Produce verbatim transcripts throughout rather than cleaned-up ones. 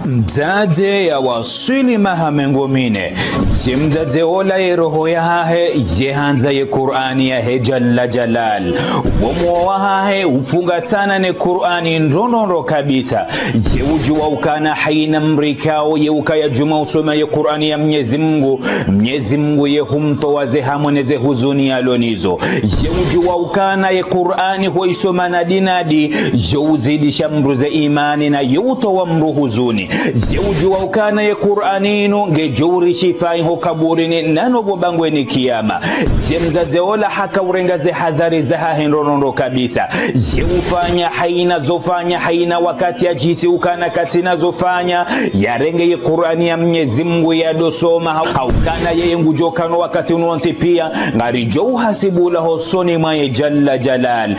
Mdzadze ya waswili maha mengo mine, ye mdzadze ola ye roho yahahe, ye handza ye Kur'ani yahe Jalla Jalal. Wo moyo wahahe ufungatsana ne Kur'ani ndrondrondro kabisa. Ye udjuwa ukana haina mdru ikao ye ukaya djuma usoma ye Kur'ani ya Mnyezi Mngu, Mnyezi Mngu ye humtowa ze hamu ne ze huzuni yalo nizo. Ye udjuwa ukana ye Kur'ani ho isoma nadi nadi, yo uzidisha mdru ze imani na yo utowa mdru huzuni. Ye udjuwa ukana ye Kur'ani inu ngedjo urishifai ho kaburini na no bo bangweni kiyama. Ye mdzadze ola haka urenga ze hadhari zahahe ndrondrondro kabisa. Ye ufanya haina zo fanya, haina wakati yadjihisi ukana katsina zo fanya, yarenge ye Kur'ani ya Mnyezi Mngu yado soma, ha-, ha ukana yeye ngudjo kano wakati unu wontsi pia, ngaridjo uhasibulwa hosoni mwahe Jalla Jalal.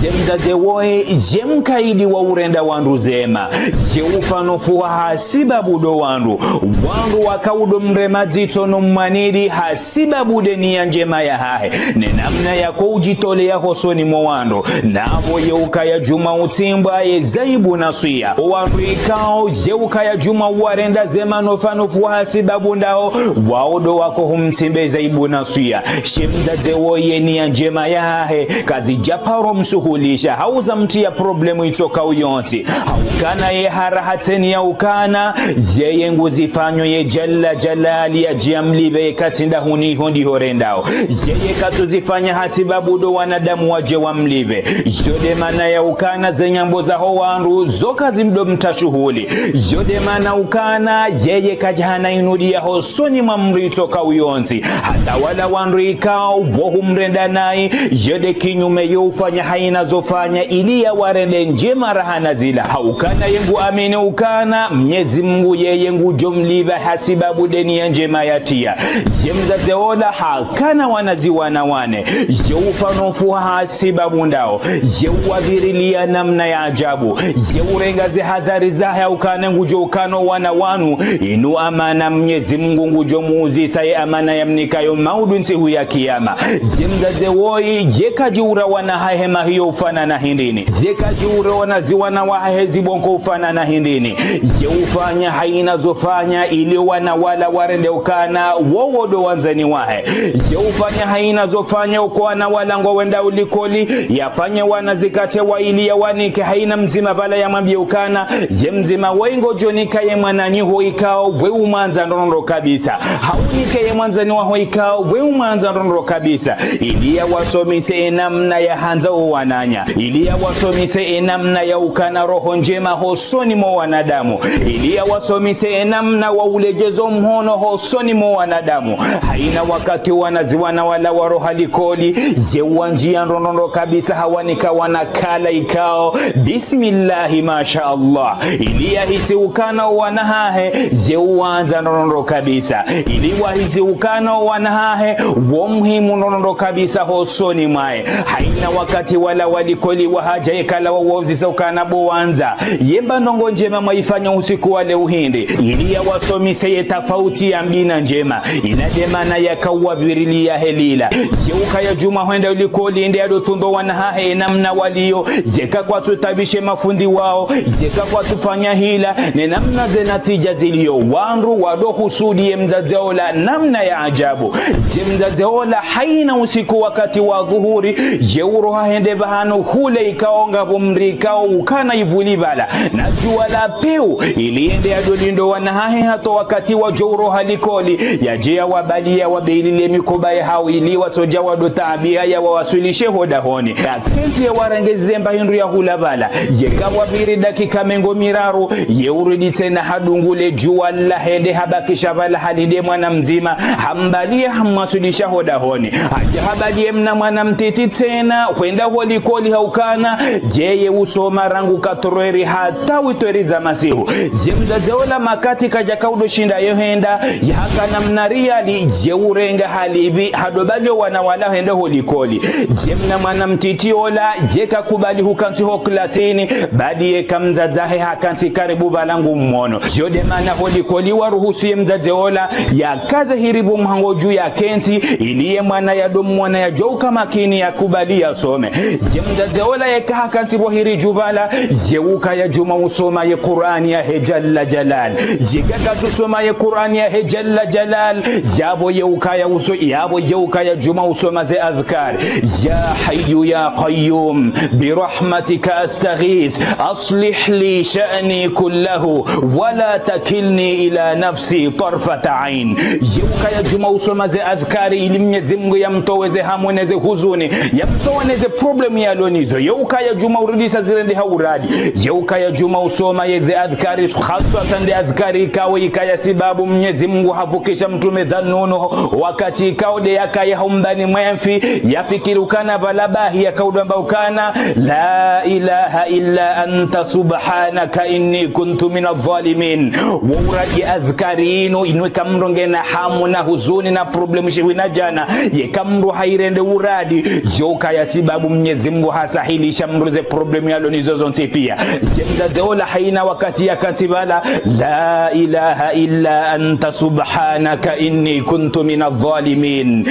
Ye mdzadze woye, ye mkaidi wa urenda wandru zema. Ye ufa no fuha hasibabu ndo wandru. Wandru waka udo mrema dzitso no mwanidi hasibabu nde niya ndjema yahahe. Ne namna yako udjitoleya hosoni mwa wandru. Na pvo ye ukaya djuma utsimbwa ye zaibu na swiya. Wandru ikao, ye ukaya djuma uwarenda zema no ufa no fuha hasibabu ndawo, wao ndo wako humtsimbe zaibu na swiya. She mdzadze woye niya ndjema yahahe, kazidja paro msuhulisha, hau za mtriya problemu itsoka uyontsi. Ha ukana ye hara ha tseni ya ukana, yeye nguzifanyo ye Jalla Jalali yadje yamlipve ye katsi ndahuni ho ndiho rendao. Yeye katsu zifanya hasibabu ndo wanadamu wadje wamlipve. Yo nde mana ya ukana ze nyambo zaho wandru, zo kazimdo mtriya shuhuli. Yo nde mana ukana, yeye kadjahana inudi ya hosoni mwa mdru itsoka uyontsi. Hata wala wandru ikao, wo humrenda nayi, yo nde kinyume yo ufanya haina zo fanya, ili yawarende ndjema raha na zila. Ha ukana ye ngu amini ukana, Mnyezi Mngu yeye ngudjo mlipva hasibabu nde niya ndjema yatriya. Ye mdzadze ola hakana wanaziwana wane. Ye ufa no fuha hasibabu ndawo. Ye uwavirilia namna ya ajabu. Ye urenga ze hadhari zahe ha ukana ngudjo ukano wana wanu. Inu amana Mnyezi Mngu ngudjo muuzisa ye amana yamnikayo maudu ntsihu ya kiyama. Ye mdzadze woyi, ye kadjiura wana hahe mahiyo ufanana hindrini. Ye kadjiura wanaziwana wahahe zibonko ufanana hindrini. Ye ufanya haina zo fanya ili wana wala warende ukana wowo ndo wandzani wahe. Ye ufanya haina zo fanya uko wana wala ngwawendao likoli, yafanye wana zikate wa ili yawanike haina mdzima pvala yamwambie ukana, ye mdzima woyi ngodjo nika ye mwananyaho ikao we umwandza ndrondrondro kabisa. Hau nike ye mwandzani waho ikao we umwandza ndrondrondro kabisa. Ili yawasomise ye namna ya handza wo wananya. Ili yawasomise ye namna ya ukana roho ndjema hosoni mwa wanadamu. Ili yawasomise ye namna wa uledjezo mhono hosoni mwa wanadamu. Haina wakati wanaziwana wala waroha likoli, ye uwandjia ndrondrondro kabisa hawanika wana kala ikao. Bismillahi, masha Allah. Ili yahisi ukana wo wana hahe, ye uwandza ndrondrondro kabisa. Ili wahisi ukana wo wana hahe, wo muhimu ndrondrondro kabisa hosoni mwahe. Haina wakati wala wa likoli wahadja ikala wawauzisa ukana bo wandza. Ye mba ndrongo ndjema mwaifanya usiku wa leo hindri. Ili yawasomise ye tafauti ya mbi na ndjema. Ila nde mana yaka uwavirilia helila. Ye ukaya djuma hwenda likoli nde yado tundo wana hahe namna waliyo. Ye ka kwatsu taabishe mafundi wao. Ye ka kwatsu fanya hila. Ne namna ze natija ziliyo. Wandru wado husudi ye mdzadze ola namna ya ajabu. Ye mdzadze ola haina usiku wakati wa dhuhuri. Ye uroha hende pvahanu hule ikao ngapvo mdru ikao ukana ivuli pvala. Na djuwa la pewu, ili yende yado lindo wana hahe hata wakati wadjo uroha likoli, yadje yawabaliye, yawabeilile mikoba yahawo ili watsodja wado taabiha yawawaswilishe ho dahoni. Yakentsi yawarenge zemba hindru ya hula pvala. Yeka wapviri dakika mengo miraru, ye urudi tsena hadungule djuwa la hende habakisha pvala halinde mwana mdzima, hambaliye hamwaswilisha ho dahoni. Hadja habaliye mna mwana mtiti tsena, hwenda ho likoli ha ukana, yeye usoma rangu katrweri hata witweri za masihu. Ye mdzadze ola makati kadjaka udo shinda yo henda, yahakana mna riali, ye urenga halipvi, hado baliyo wana wala hende ho likoli. Ye mna mwana mtiti ola, ye kakubali hukantsi ho klasini, badi yeka mdzadze hahe hakantsi karibu pvala ngu mwono. Yo nde mana ho likoli waruhusu ye mdzadze ola, yakaze hiribu mhango dju yakentsi, ili ye mwana yado mwona yadjo uka makini yakubali yasome. Ye mdzadze ola yeka hakantsi pvo hiri dju pvala, ye ukaya djuma usoma ye Kur'ani ya Jalla Jalal. Yeka katsusoma ye Kur'ani yahe Jalla Jalal, yapvo ye ukaya uso, yapvo ye ukaya djuma usoma ze adhkar. يا حي يا قيوم برحمتك أستغيث أصلح لي شأني كله ولا تكلني إلى نفسي طرفة عين. Ye ukaya djuma usoma ze adhkari ili Mnyezi Mungu yamtowe ze hamu ne ze huzuni, yamtowe ne ze problème yalo nazo. Ye ukaya djuma uridisa zirendeha uradi. Ye ukaya djuma usoma ye ze adhkari, haswa nde adhkari ikao ikaya sababu Mnyezi Mungu havukisha mtrume Dhannunu, wakati ikao nde yakaya hombani mwe mfi, yafikiri ukana pvala bahi, yakaudjwamba ukana, لا إله إلا أنت سبحانك إني كنت من الظالمين. Wo uradi adhkari inu, inu ika mdru ngena hamu na huzuni na problème shihwi na djana, yeka mdru hayirende uradi, yo ukaya sababu Mnyezi Mungu hasahilisha mdru ze problème yalo nazo zontsi pia. Ye mdzadze ola hayina wakati yakantsi pvala, لا إله إلا أنت سبحانك إني كنت من الظالمين.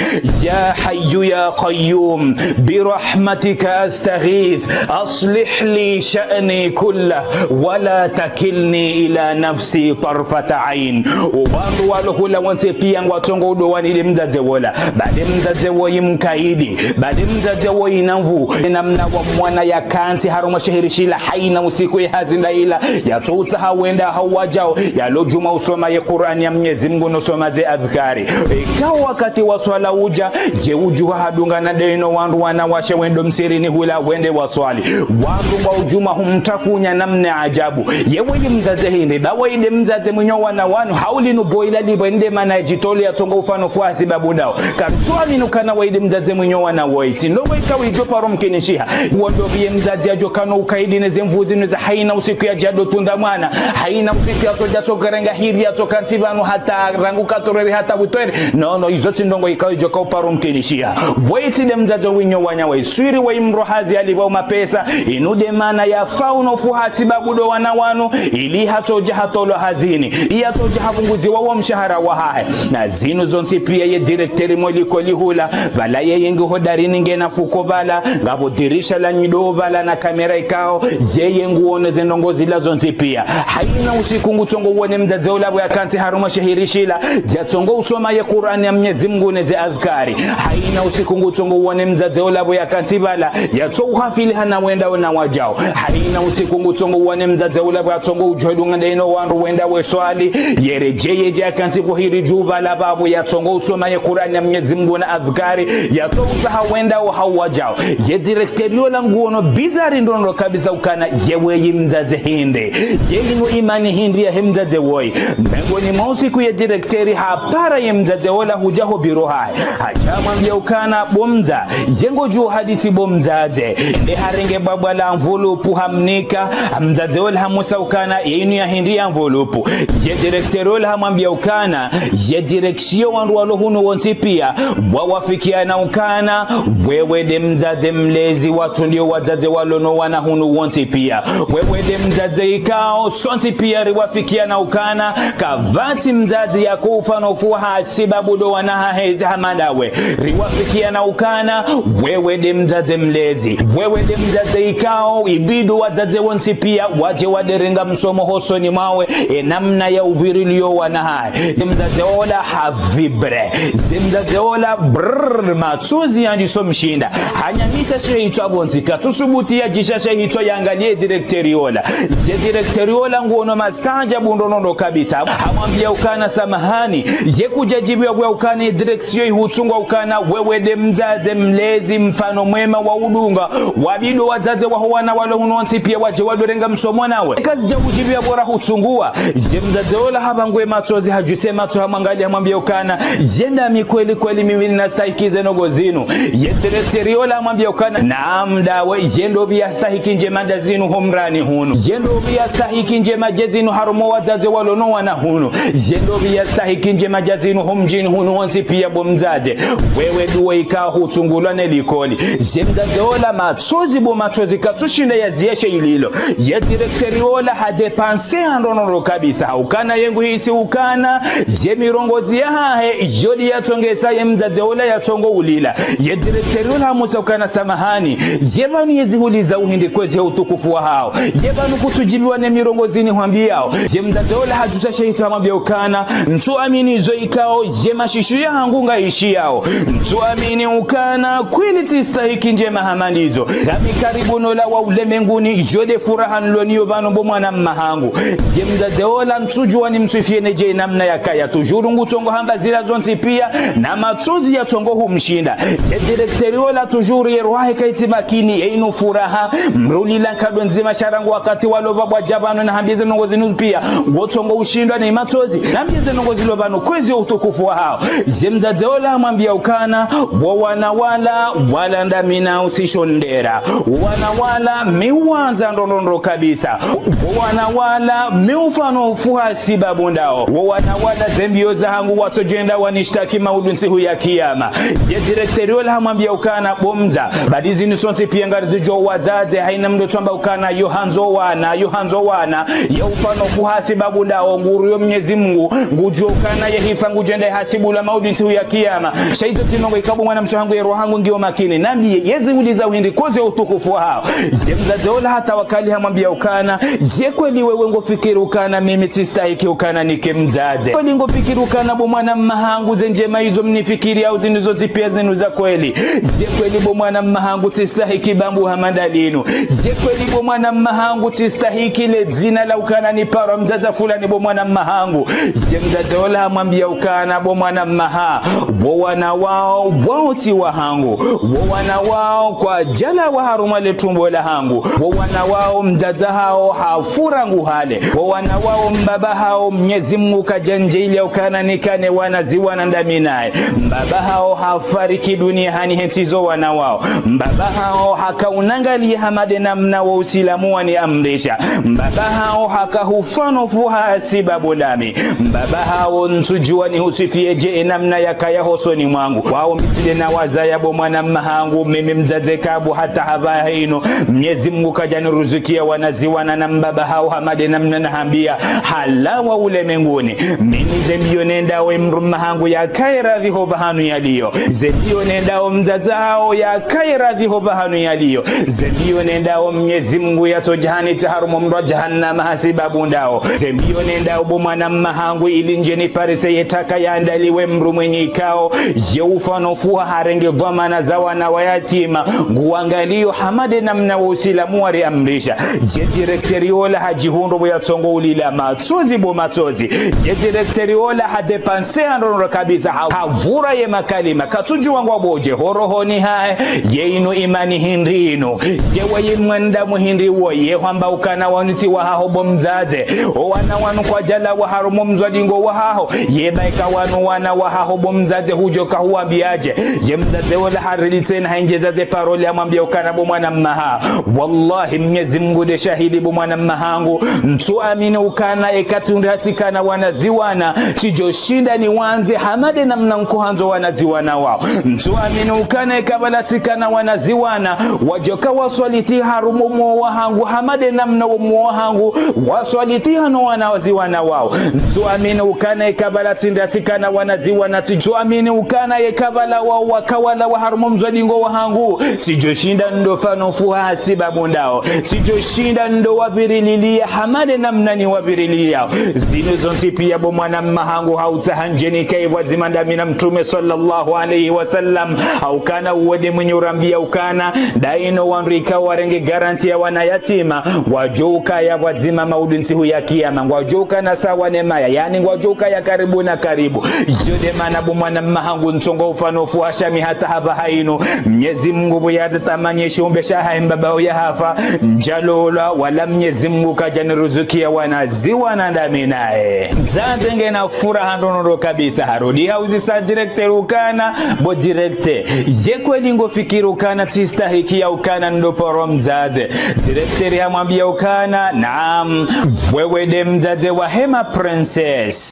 يا حي يا قيوم برحمتك أستغيث أصلح لي شأني كله ولا تكلني إلى نفسي طرفة عين. Owandru walo hula wontsi pia ngwatsongo udowani nde mdzadze wola. Ba nde mdzadze woyi mkaidi, ba nde mdzadze woyi na nvu. Namna wa mwana yakantsi harumwa sheheri shila hayina usiku ye hazi ndayila, yatsotsaha wende hau wadjao, yalo djuma usoma ye Kur'ani ya Mnyezi Mungu no soma ze adhkari. Ikao wakati wa swala udja, ye udjuha hadungana nde ino wandru wanawashe wendo msirini hula wende waswali. Wandru ngwao djuma humtafunya namna ajabu. Ye weyi mdzadze hindri, ba weyi nde mdzadze mwinyi wo wana wanu, hau linu bo ila libo nde mana djitolea yatsongo ufano fuha sababu ndawo. Karitsu amini ukana weyi nde mdzadze mwinyi wo wana woyi. Tsi ndrongo ikao idjo paro mkinishiha. Wo ndo pvi ye mdzadze yadjo kana ukaidi ne ze nvu zinu za hayina usiku yadjado tunda mwana. Hayina usiku yatsodja tsokarenga hiri yatsokantsi pvanu hata rangu katoreri hata butweri. Non, non, izo tsi ndrongo ikao idjo kao paro mkinishiha. Weyi tsi nde mdzadze mwinyi wo wana woyi. Swiri weyi mdru hazi yalipvwa mapesa. Inu nde mana yafao no fuha sababu ndo wana wanu. Ili hatsodja hatolwa hazini. Ili hatsodja hapvunguziwa wo mshahara wahahe. Na zinu zontsi pia ye directeur mwe likoli hula. Pvala yeye ngu hodarini ngena fuko pvala. Ngapvo dirisha la nyido pvala na kamera ikao. Yeye nguono ze ndrongo zila zontsi pia. Hayina usiku ngutsongo uone mdzadze ola pvo yakantsi harumwa sheheri shila. Yatsongo usoma ye Kur'ani ya Mnyezi Mungu ne ze adhkari. Hayina usiku ngutsongo uone mdzadze ola pvo yakantsi pvala. Yatso uhafili hana wenda ona wadjao. Hayina usiku ngutsongo uone mdzadze ola pvo yatsongo udjo dunga nde ino wandru wende waswali. Yeredjeye dja yakantsi pvo hiri dju pvala pvapvo yatsongo usoma ye Kur'ani ya Mnyezi Mungu na adhkari. Yatso utsaha wende hau wadjao. Ye directeur yola nguono bizarre ndrongoo kabisa ukana ye weyi mdzadze hindri. Ye inu imani hindri yahe mdzadze woyi. Mengoni mwa usiku ye directeur hapara ye mdzadze ola hudja ho biro hahe. Hadja hamwambia ukana bo mdza, ye ngodjo hadisi bo mdzadze. Nde harenge bwabwa la enveloppe hamnika, mdzadze ola hamusa ukana ye inu ya hindri ye enveloppe. Ye directeur ola hamwambia ukana, ye direction wandru walo hunu wontsi pia, wawafikiana ukana, wewe nde mdzadze mlezi watru nde wo wadzadze walo no wana hunu wontsi pia. Wewe nde mdzadze ikao, sontsi pia riwafikiana ukana, kapvatsi mdzadze yako ufano fuha sababu ndo wana hahe hama ndawe. Riwafikiana ukana, wewe nde mdzadze mlezi. Wewe nde mdzadze ikao, ibidi wo wadzadze wontsi pia, wadje waderenga msomo hosoni mwawe, e namna ya uvirilio wana hahe. Ye mdzadze ola ha vibre. Ye mdzadze ola brrr, matsozi yandiso mshinda. Hanyamisa she hitswa pvontsi, katsusubuti yadjisha she hitswa yangalie directeur ola. Ye directeur ola nguono mastaajabu ndrongoo kabisa. Hamwambia ukana samahani, ye kudjadjibiwa pvwa ukana ye direction ihutsungwa ukana wewe nde mdzadze mlezi mfano mwema wa udunga. Wabidi wo wadzadze waho wana walo hunu wontsi pia wadje wadorenga msomo nawe. Kazidja udjibiwa bora hutsunguwa. Ye mdzadze ola hapvangwe matsozi hadjuse matso hamwangalia hamwambia ukana, ye ndami kweli kweli mimi nastahiki ze ndrongoo zinu. Ye directeur ola hamwambia ukana, naam ndawe, ye ndo pvi yastahiki ndjema nda zinu homrani hunu. Ye ndo pvi yastahiki ndjema dje zinu harumwa wo wadzadze walo no wana hunu. Ye ndo pvi yastahiki ndjema dja zinu homdjini hunu wontsi pia bo mdzadze. Wewe nduwe ikao hutsungulwa ne likoli. Ye mdzadze ola matsozi bo matsozi katsushinda yazieshe ililo. Ye directeur ola hadépassé ha ndrongoo kabisa. Ukana ye nguhisi ukana, ye mirongozi yahahe, yo ndi yatsongesa ye mdzadze ola yatsongo ulila. Ye directeur ola hamusa ukana samahani. Ye pvanu ye zihuliza uhindri kwezi he utukufu wahaho. Ye pvanu kutsudjibiwa ne mirongozi zinu hwambiyao. Ye mdzadze ola hadjusa sha hata hamwambia ukana, ntsuamini zo ikao ye mashishiyo yahangu ngayishiyao. Ntsuamini ukana kweli tsistahiki ndjema hama ndizo. Ngami karibu nolawa ulemenguni, yo nde furaha nilo nayo pvanu bo mwana mma hangu. Ye mdzadze ola ntsudjua nimswifiye ne dje namna yakaya. Toujours ngutsongo hamba zila zontsi pia, na matsozi yatsongo humshinda. Ye directeur ola toujours ye roho yahe kayitsi makini, ye inu furaha, mdru ulila nkado ndzima sha rangu wakati walopva bwadja pvanu nahambiye ze ndrongo zinu pia, ngutsongo ushindwa ne matsozi. Nahambiye ze ndrongo zilo pvanu kwezi utukufu wahaho. Ye mdzadze ola hamwambia ukana, wo wana wala, wala ndami na usishondera. Wo wana wala, mi uwandza ndrondrondro kabisa. Wo wana wala, mi ufano ufuha sibabu ndawo. Wo wana wala, ze mbiyo zahangu watsodjenda wanishtaki maudu ntsihu ya kiyama. Ye directeur ola hamwambia ukana, bo mdza, badi zinu sontsi pia ngarizidjuo wadzadze, haina mdru tsamba ukana yo handzo wana, yo handzo wana, ye ufano ufuha sibabu ndawo, nguriyo Mnyezi Mungu, ngudjuo ukana ye hifa ngudjenda ihasibulwa maudu ntsihu ya kiyama. Sha izo tsi ndrongo ikao bo mwana mshe hangu ye roho hangu ngiyo makini. Nahambiye, yezi uliza hindri kwezi utukufu wahaho. Ye mdzadze ola hatawakali hamwambia ukana, ye kweli wewe ngofikiri ukana mimi tsistahiki ukana nike mdzadze? Kweli ngofikiri ukana bo mwana mma hangu ze ndjema izo mnifikiriyao zinu zontsi pia zinu za kweli? Ye kweli bo mwana mma hangu tsistahiki bambu hama ndalinu? Ye kweli bo mwana mma hangu tsistahiki le dzina la ukana niparwa mdzadze fulani bo mwana mma hangu? Ye mdzadze ola hamwambia ukana bo mwana mma ha, wo wana wawo, wawo tsi wahangu. Wo wana wawo kwadjalawa harumwa le tumbo lahangu. Wo wana wawo mdzadze hawo hafu rangu hale. Wo wana wawo mbaba hawo Mnyezi Mungu kadjandjaalia ukana nikane wana ziwana ndami naye. Mbaba hawo hafariki dunia hanihentsi zo wana wawo. Mbaba hawo hakaunangaliya hama nde namna wo usilamu waniamrisha. Mbaba hawo haka hufano ufuha sibabu ndami. Mbaba hawo ntsudjua nihuswifiye dje e namna yakaya hosoni mwangu. Wawo mi tsi nde nawazaya bo mwana mma hangu, mimi mdzadze kabu hata hapvaha inu. Mnyezi Mungu kadjaniruzukiya wana ziwana na mbaba hawo hama nde namna nahambiya. Halawa ulemenguni. Mimi ze mbiyo nendao e mdru mma hangu yakaye radhi ho pvahanu yaliyo. Ze mbiyo nendao mdzadze hawo yakaye radhi ho pvahanu yaliyo. Ze mbiyo nendao Mnyezi Mungu yatsodja hanitria harumwa omdro wa jahannama hasibabu ndawo. Ze mbiyo nendao bo mwana mma hangu ili ndje niparise ye taka yaandaliwa e mdru mwenye ikao ye ufano ufuha harenge dhwamana za wana wa yatima, nguwangaliyo hama nde namna wo usilamu wariamrisha. Ye directeur ola hadjihundru bo yatsongo ulila matsozi bo matsozi. Ye directeur ola hadépassé ha ndrondro kabisa, ha-, havura ye makalima, katsudjua ngwambodje ho rohoni hahe, ye inu imani hindri inu? Ye wayi mwanadamu hindri wo, ye hwamba ukana wanu tsi wahaho bo mdzadze? O wana wanu kwadjalawa harumwa mdzadze ngo wahaho? Ye ba eka wanu wana wahaho bo mdzadze hudjoka huwambiadje? Ye mdzadze ola harili tsena haendjeza ze parole hamwambia ukana bo mwana mma ha, wallahi Mnyezi Mungu nde shahidi bo mwana mma hangu, ntsuamini ukana eka tsi undri hatsikana wana ziwana, tsidjoshinda niwandze hama nde namna nkohandzo wana ziwana wawo. Ntsuamini ukana eka pvala tsikana wana ziwana, wadjoka waswaliti harumwa omo wahangu hama nde namna omo wahangu waswaliti hano wana ziwana wawo. Ntsuamini ukana eka pvala tsindri hatsikana wana ziwana, tsi-, ntsuamini ukana eka pvala wawo wakawalawa harumwa mdzadze ngo wahangu, tsidjoshinda ndo fano ufuha hasibabu ndawo. Tsidjoshinda ndo wapvirililiya hama nde namna niwapvirililiyao. Zinu zontsi pia bo mwana mma hangu hautsaha ndje nikaye pvwadzima ndami na Mtrume swallallahu alayhi wa sallam. Haukana uwo nde mwenye urambiya ukana, nda inu wandru ikao warenge garantie ya wana yatima, ngwadjo ukaya pvwadzima maudu ntsihu ya kiyama, ngwadjo ukana sawa ne maya, yaani ngwadjo ukaya karibu na karibu. Yo nde mana bo mwana mma hangu ntsongo ufano ufuha sha mi hata hapvaha inu, Mnyezi Mungu pvo yatatamani e shiumbe shahahe mbaba uwo yahafa, ndjalolwa, wala Mnyezi Mungu kadjaniruzukiya wana ziwana ndami naye. Mdzadze ngena furaha ndrondrondro kabisa, harudi hauzisa directeur ukana, bo directeur, ye kweli ngofikiri ukana tsistahiki ya ukana ndo parwa mdzadze? Directeur hamwambia ukana, naam, wewe nde mdzadze wahe ma princesse.